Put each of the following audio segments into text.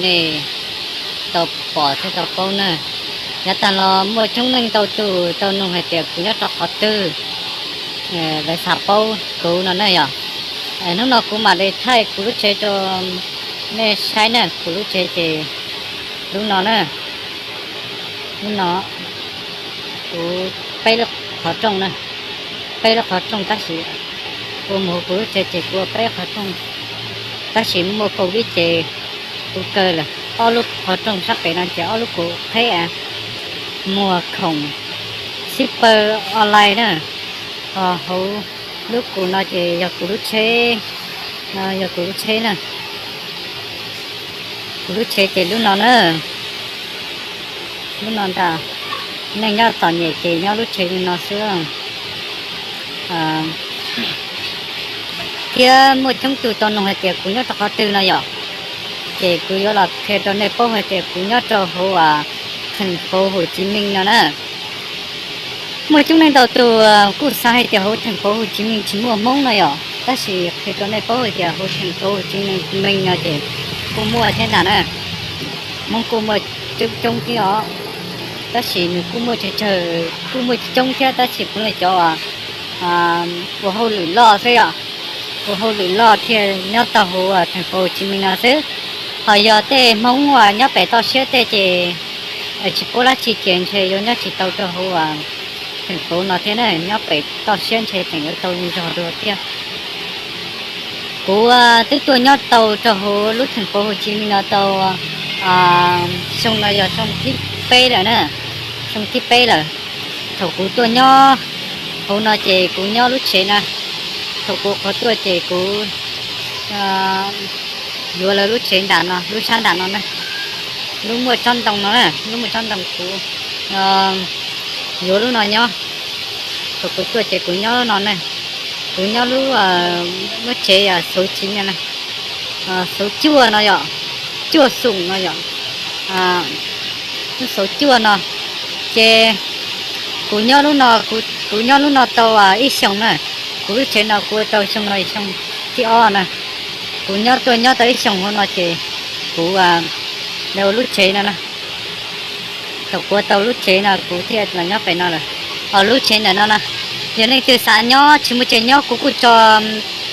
nej tau pom thiab tau paub na. Yav tag los muaj coob leej ntau tus tau nug hais tias kuv nyob rau qhov twg, lawv xav paub kuv no na yom. Hnub no kuv mam li thaij kuv lub tsev rau nej saib na, kuv lub tsev ces lub no na, lub no kuv peb lub qhov rooj na, peb lub qhov rooj tab sis kuv mus kuv lub tsev ces kuv ua peb qhov rooj, tab sis muaj covid ces kuv kaw lawm ob lub qhov rooj sab pem no ces ob lub kuv qheb muag khoom xib paw online na. Ho hauv lub kuv no ces yog kuv lub tsheb, yog kuv lub tsheb na. Kuv lub tsev ces lub no na, lub no ntag. Neeg nyob txom nyem ces nyob lub tsev li no xwb. Thiab muaj coob tus tau nug hais tias kuv nyob rau qhov twg no yom, ces kuv yuav los qhia rau nej paub hais tias kuv nyob rau hauv theem fauv Hu Tsis Meej no na. Muaj coob leej ntau tus kuj xav hais tias hauv theem fauv Hu Tsis Meej tsis muaj Hmoob no yom, tab sis qhia rau nej paub hais tias hauv theem fauv Hu Tsis Meej no ces kuj muaj thiab ntag na. Hmoob kuj muaj coob coob thiab os, tab sis nws kuj muaj tsawg tsawg, kuj muaj coob thiab tab sis puav leej cov ua hauj lwm loj xwb yom, ua hauj lwm loj thiaj nyob tau hauv theem fauv Hu Tsis Meej no xwb. Ho yog tej Hmoob uas nyob pem toj siab tej ces tsis paub dab tsi ces ntshe yuav nyob tsis tau rau hauv theem fauv no thiab na, nyob pem toj siab ntshe tseem yuav tau zog dua thiab. Kuv twb tuaj nyob tau rau hauv lub theem fauv Hu Tsis Meej no tau xyoo no yog xyoo thib peb lawm na, xyoo thib peb lawm. Thaum kuv tuaj nyob hauv no ces kuv nyob lub tsev na, thaum kuv qhuav tuaj ces kuv yuav lawv lub tsev nram no, lub sab nram no na, lub muaj tsob ntoo no na, lub muaj tsob ntoo kuv yuav lub no nyob. Thaum kuv tuaj ces kuv nyob lub no na, kuv nyob lub, lub tsev xauv civ no na, xauv cuaj no yom, cuaj xoom no yom, lub xauv cuaj no. Ces kuv nyob lub no, kuv nyob lub no tau ib xyoos na, kuv lub tsev no kuv ua tau xyoo no xyoo thib ob na. Kuv nyob tuaj nyob tau ib xyoos hauv no ces kuv ua lub tsev no na. Thaum kuv ua tau lub tsev no kuv thiaj los nyob pem no lawm. Ho lub tsev ntawm no na, yog leej twg xav nyob tsis muaj tsev nyob kuv kuj tso,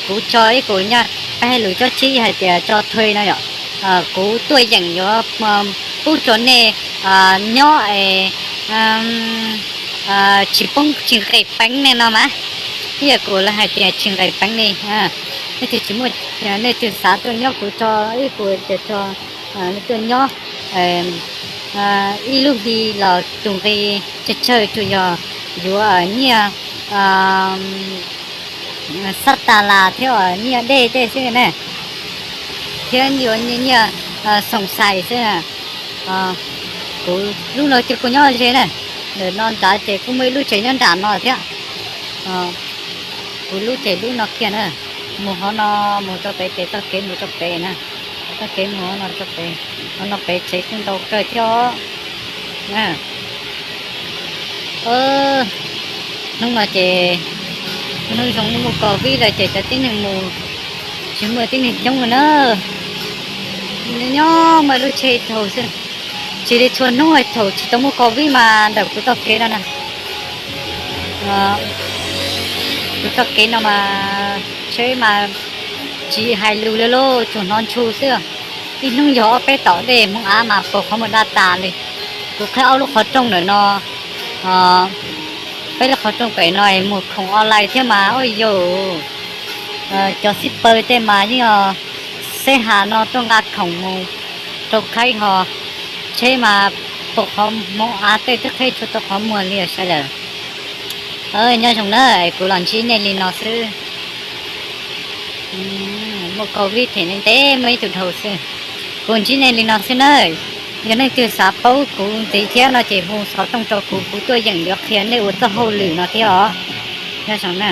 kuv tso ib kuv nyaj peb hais lus cob tsib hais tias tso thuê no yom. Kuv tuaj yeem yuav pub rau nej nyob es tsis poob tsis nqis peev li no mas. Ib yam kuv lawv hais tias tsis nqis peev li. Nej twg tsis muaj, nej twg xav tuaj nyob kuv tso ib kuv tias tso, nej tuaj nyob ib lub hli los tus nqi tsawg tsawg tsuas yog yuav nyiaj xab tas las thiab nyiaj dej tej xwb na, thiab yuav nyiaj xoom xais xwb. Kuv lub no ces kuv nyob ze na, ntawm no nrad ces kuj muaj ib lub tsev nyob nram no thiab. Kuv lub ces lub no kiag na, mus hov no, mus rau pem ces txoj kev mus rau pem na, txoj kev mus hov no rau pem, hov no pem tsev kuj ntau kawg thiab. Hnub no ces hnub zoo muaj covid lawm ces cov tib neeg mus tsis muaj tib neeg coob li na. Nyob muaj lub tsheb thaum xwb, tsis li txhua hnub thaum tsis tau muaj covid mas ntawm kuv txoj kev no na, kuv txoj kev no mas tsheb mas tsis hais lus li lauj, tsuas hnov ntshu xwb. Ib hnub yog ob peb tom dej Hmoob Av mas pos qhov muag da tas li. Kuv qhib ob lub qhov rooj ntawm no, peb lub qhov rooj pem no mus khoom online thiab mas ua yus cov xib paw tej mas yeej xeb has no tuaj nqa khoom mus rau khaib ho, tsheb mas pos qhov Hmoob Av tej twb qhib tshua tau qhov muag li sawv daws. Nyob zoo na, kuv los ntsib nej li no xwb. Muaj covid them ntev muaj ib tug dhau xwb. Kuv ntsib nej li no xwb na. Yog leej twg xav paub kuv ntxiv thiab no ces hu xov tooj rau kuv, kuv tuaj yeem yuav qhia nej ua txoj hauj lwm no thiab os. Nyob zoo na.